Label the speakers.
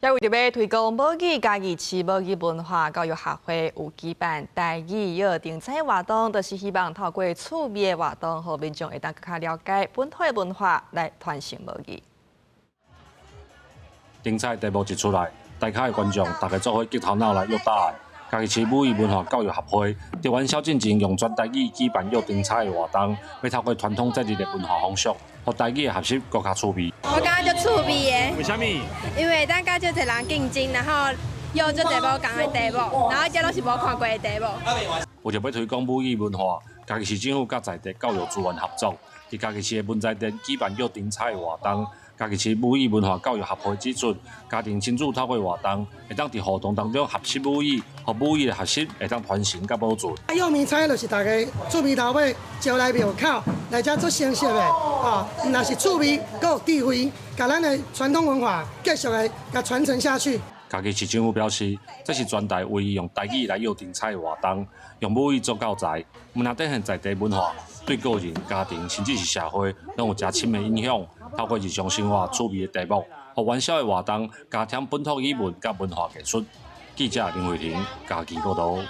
Speaker 1: 也為著欲推廣母語，嘉義市母語文化教育協會有舉辦台語躍燈彩活動，就是希望透過趣味的活動，予民眾會當閣較了解本土的文化，來傳承母語。
Speaker 2: 燈彩題目一出來，台下的觀眾逐家做伙激頭腦來約答案。嘉義市母語文化教育協會佇元宵進前用全台語舉辦躍燈彩的活動，欲透過傳統節日的文化風俗，予台語的學習閣較趣味。
Speaker 3: 我感覺足趣味的。
Speaker 2: 為啥物？
Speaker 3: 因為會當佮足濟人競爭，然後有足濟無仝的題目，然後這攏是無看過的題目。
Speaker 2: 為著欲推廣母語文化，嘉義市政府佮在地教育資源合作，佇嘉義市的文財殿舉辦躍燈彩的活動。嘉義市母語文化教育協會指出，家庭親子透過活動，會當佇互動當中學習母語，予母語的學習會當傳承佮保存。
Speaker 4: 躍迷彩就是逐家趣味頭尾招來廟口來遮做聲色的，哦，毋但是趣味，閣有智慧，共咱的傳統文化繼續來共傳承下去。
Speaker 2: 嘉義市政府表示，這是全台唯一用台語來躍燈彩的活動，用母語做教材，毋但展現在地文化，對個人、家庭，甚至是社會，攏有誠深的影響。透過日常生活趣味的題目，予元宵的活動加添本土語文佮文化藝術。記者林慧婷嘉義報導。